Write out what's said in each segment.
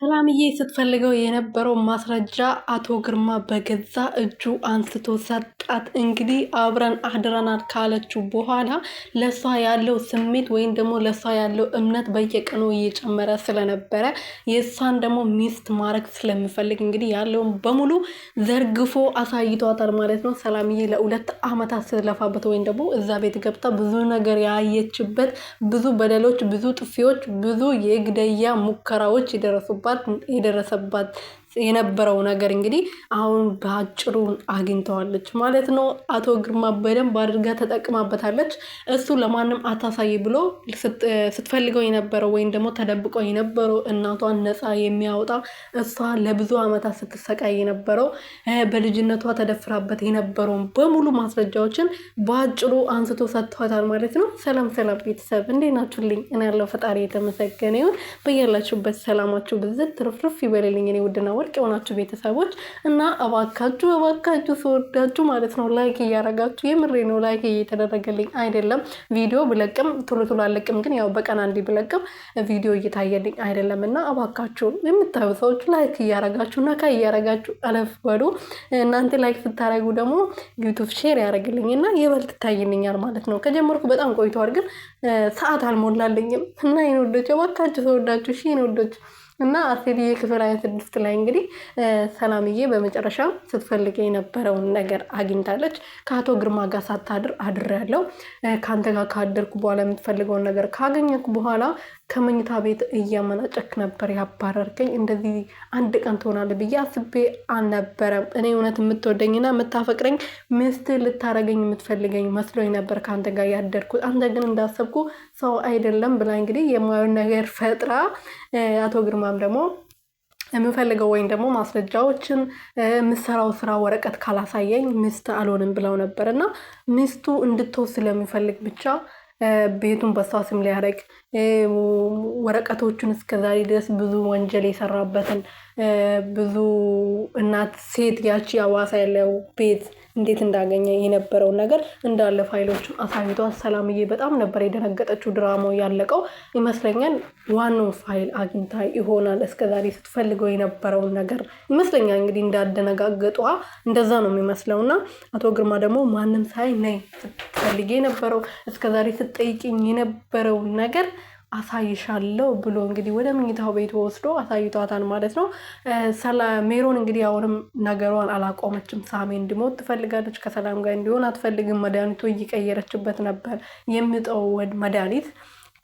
ሰላምዬ ስትፈልገው የነበረው ማስረጃ አቶ ግርማ በገዛ እጁ አንስቶ ሰጣት። እንግዲህ አብረን አድረናል ካለችው በኋላ ለሷ ያለው ስሜት ወይም ደግሞ ለሷ ያለው እምነት በየቀኑ እየጨመረ ስለነበረ የእሷን ደግሞ ሚስት ማድረግ ስለሚፈልግ እንግዲህ ያለውን በሙሉ ዘርግፎ አሳይቷታል ማለት ነው። ሰላምዬ ለ2 አመታት ስትለፋበት ወይም ደግሞ እዛ ቤት ገብታ ብዙ ነገር ያየችበት፣ ብዙ በደሎች፣ ብዙ ጥፊዎች፣ ብዙ የግድያ ሙከራዎች የደረሰባት የነበረው ነገር እንግዲህ አሁን በአጭሩ አግኝተዋለች ማለት ነው። አቶ ግርማ በደንብ አድርጋ ተጠቅማበታለች። እሱ ለማንም አታሳይ ብሎ ስትፈልገው የነበረው ወይም ደግሞ ተደብቆ የነበረው እናቷን ነፃ የሚያወጣ፣ እሷ ለብዙ ዓመታት ስትሰቃይ የነበረው፣ በልጅነቷ ተደፍራበት የነበረውን በሙሉ ማስረጃዎችን በአጭሩ አንስቶ ሰጥቷታል ማለት ነው። ሰላም ሰላም ቤተሰብ፣ እንዴት ናችሁልኝ? እኔ ያለው ፈጣሪ የተመሰገነ ይሁን። በያላችሁበት ሰላማችሁ ብዝት ትርፍርፍ ይበልልኝ። እኔ ውድና ወርቅ የሆናችሁ ቤተሰቦች እና እባካችሁ እባካችሁ ስወዳችሁ ማለት ነው like እያረጋችሁ፣ የምሬ ነው፣ like እየተደረገልኝ አይደለም። ቪዲዮ ብለቅም ቶሎ ቶሎ አለቅም፣ ግን ያው በቀን አንዴ ብለቅም ቪዲዮ እየታየልኝ አይደለም እና እባካችሁ የምታዩ ሰዎች like እያረጋችሁ ነካ እያረጋችሁ አለፍ በሉ። እናንተ like ስታረጉ ደግሞ YouTube share ያደርግልኝ እና ይበልጥ ይታይልኛል ማለት ነው። ከጀመርኩ በጣም ቆይተዋል፣ ግን ሰዓት አልሞላልኝም እና የኔ ውዶች እባካችሁ ስወዳችሁ፣ እሺ የኔ ውዶች። እና አስቴርዬ ክፍል 26 ላይ እንግዲህ ሰላምዬ በመጨረሻ ስትፈልግ የነበረውን ነገር አግኝታለች። ከአቶ ግርማ ጋር ሳታድር አድሬያለሁ፣ ከአንተ ጋር ካደርኩ በኋላ፣ የምትፈልገውን ነገር ካገኘኩ በኋላ ከመኝታ ቤት እያመናጨክ ነበር ያባረርከኝ። እንደዚህ አንድ ቀን ትሆናለህ ብዬ አስቤ አልነበረም። እኔ እውነት የምትወደኝና የምታፈቅረኝ፣ ሚስት ልታረገኝ የምትፈልገኝ መስሎኝ ነበር ከአንተ ጋር ያደርኩት። አንተ ግን እንዳሰብኩ ሰው አይደለም ብላ እንግዲህ የማየውን ነገር ፈጥራ፣ አቶ ግርማም ደግሞ የምፈልገው ወይም ደግሞ ማስረጃዎችን፣ የምሰራው ስራ ወረቀት ካላሳየኝ ሚስት አልሆንም ብለው ነበር እና ሚስቱ እንድትወስ ስለሚፈልግ ብቻ ቤቱን በሷ ስም ሊያደርግ፣ ወረቀቶቹን፣ እስከዛሬ ድረስ ብዙ ወንጀል የሰራበትን፣ ብዙ እናት ሴት ያቺ አዋሳ ያለው ቤት እንዴት እንዳገኘ የነበረውን ነገር እንዳለ ፋይሎቹን አሳይቷት ሰላምዬ በጣም ነበር የደነገጠችው። ድራማው ያለቀው ይመስለኛል ዋናው ፋይል አግኝታ ይሆናል፣ እስከዛሬ ስትፈልገው የነበረውን ነገር ይመስለኛል። እንግዲህ እንዳደነጋገጧ እንደዛ ነው የሚመስለው። እና አቶ ግርማ ደግሞ ማንም ሳይ ነይ፣ ስትፈልጊ የነበረው፣ እስከዛሬ ስትጠይቂኝ የነበረው ነገር አሳይሻለሁ ብሎ እንግዲህ ወደ መኝታው ቤት ወስዶ አሳይቷታል ማለት ነው። ሜሮን እንግዲህ አሁንም ነገሯን አላቆመችም። ሳሜ እንዲሞት ትፈልጋለች። ከሰላም ጋር እንዲሆን አትፈልግም። መድኃኒቱ እየቀየረችበት ነበር፣ የሚጠው መድኃኒት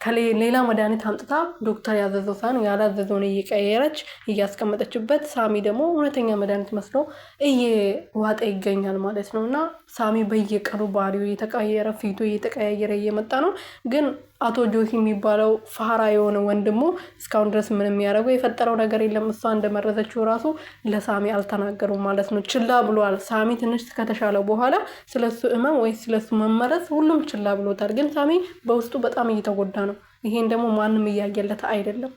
ከሌላ መድኃኒት አምጥታ፣ ዶክተር ያዘዘው ሳይሆን ያላዘዘውን እየቀየረች እያስቀመጠችበት፣ ሳሚ ደግሞ እውነተኛ መድኃኒት መስሎ እየዋጠ ይገኛል ማለት ነው። እና ሳሚ በየቀኑ ባህሪው እየተቀየረ፣ ፊቱ እየተቀያየረ እየመጣ ነው። ግን አቶ ጆሲ የሚባለው ፋራ የሆነ ወንድሙ እስካሁን ድረስ ምንም የሚያደርገው የፈጠረው ነገር የለም። እሷ እንደመረዘችው ራሱ ለሳሚ አልተናገሩም ማለት ነው። ችላ ብሏል። ሳሚ ትንሽ ከተሻለው በኋላ ስለሱ እመም ወይ ስለሱ መመረዝ ሁሉም ችላ ብሎታል። ግን ሳሚ በውስጡ በጣም እየተጎዳ ነው። ይሄን ደግሞ ማንም እያየለት አይደለም።